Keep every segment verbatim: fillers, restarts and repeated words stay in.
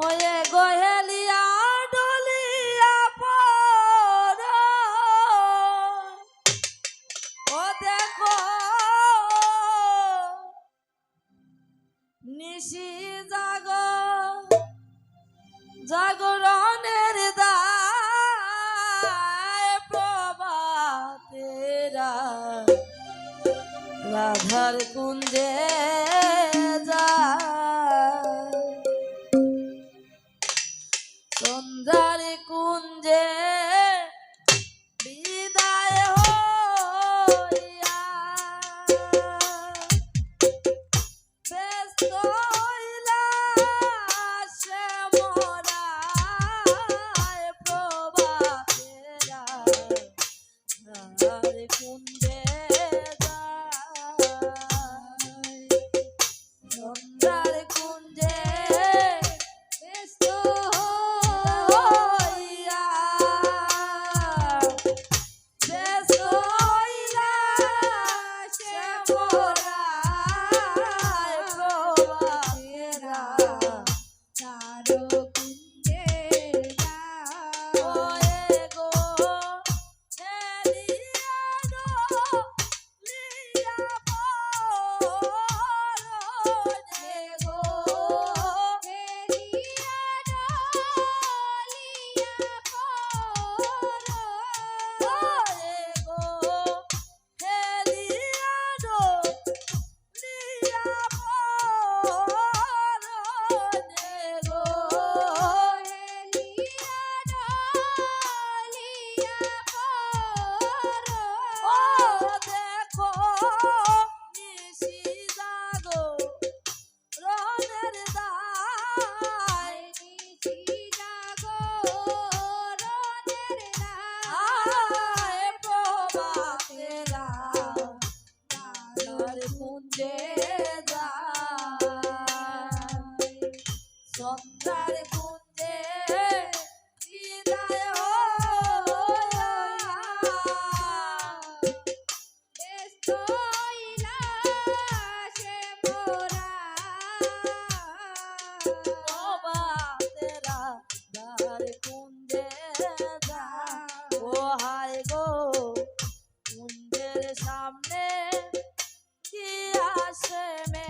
ওয়ে গো হেলিয়া ডলিয়া পড়ো, ও দেখো নিশি জাগো, জাগরণের দায় প্রভাতেরা রাধার কুঞ্জে যায়। সন্ধ্যার কুঞ্জে বিদায় হইয়া ব্যস্ত হইলা সে মোরা প্রভাতেরা রাধার কুঞ্জে যায়। সন্ধ্যার কুঞ্জে ব্যস্ত হইয়া ব্যস্ত হইলা সে মোরা প্রভাতেরা রাধার কুঞ্জে যায়। ওয়ে গো হেলিয়া ডলিয়া পড়ো রে গো, হেলিয়া ডলিয়া পড়ো, ও রে গো, হেলিয়া ডলিয়া পড়ো রে গো, হেলিয়া ডলিয়া পড়ো, ও দেখো নিশি জাগো রনের দায়, নিশি জাগো রনের দায়, প্রভাতেরা রাধার কুঞ্জে যায়। সন্ধ্যার কুঞ্জে বিদায় হইয়া ব্যস্ত হইলা সে মোরা প্রভাতেরা রাধার কুঞ্জে যায়। ও হায় গো কুঞ্জের সামনে গিয়া সে মে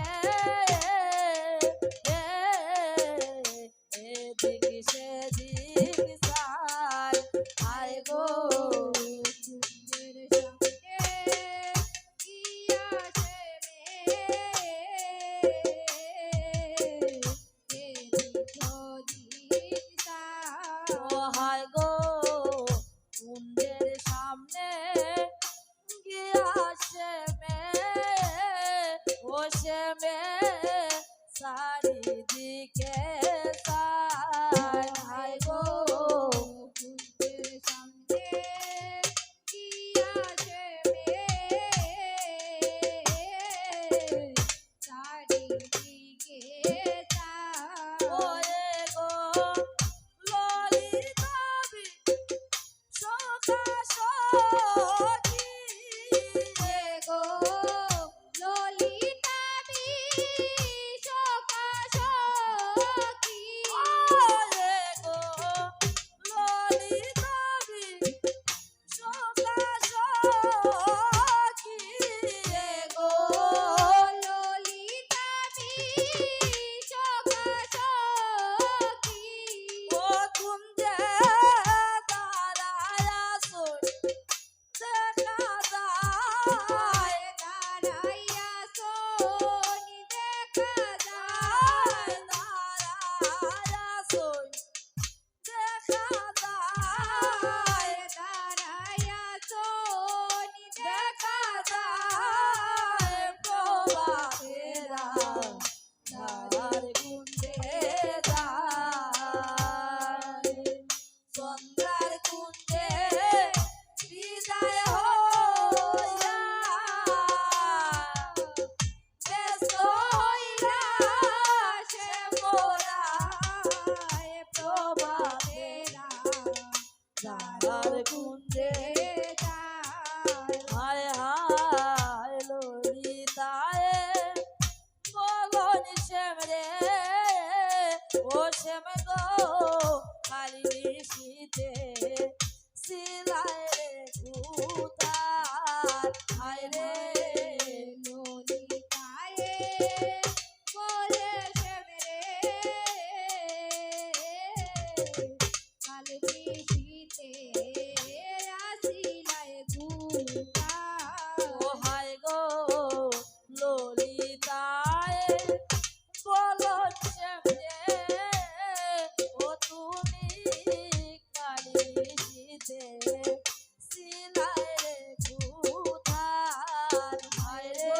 এদিক সেদিক চায়, হায় গো কুঞ্জের সামনে গিয়া সে মে এদিক ওদিক চায়। ও হায় গো কুঞ্জের সামনে গিয়া সে মে, ও সে মে চারিদিকে চায়, হায় গো কুঞ্জের সামনে গিয়া সে মে চারিদিকে চায়। ওরে গো ললিতা বি সখা সখী। এ গো ললিতা বি সখা সখী। ও এ গো ললিতা বি সখা সখী। এ গো ললিতা বি সখা সখী। ও কুঞ্জে দাঁড়ায়া সই দেখা যায়। দাঁড়াইয়া সই গো, কালি নিশিতে ছিলায় রে কোথায়? হায় রে ললিতায়, বলে শ্যাম রে, কালি নিশিতে আসিলায় কোথায়? ও হায় গো ললিতায়, বলো শ্যাম রে, ও তুমি কালি নিশিতে ছিলায় রে কোথায়? হায় রে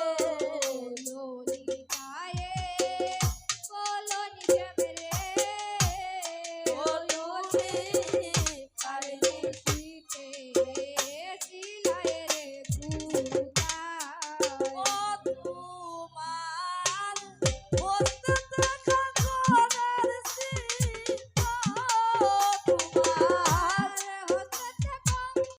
ললিতায়, বলো শ্যাম রে, ও তুমি কালি নিশিতে ছিলায় রে কোথায়? ও তোমার বুঝতে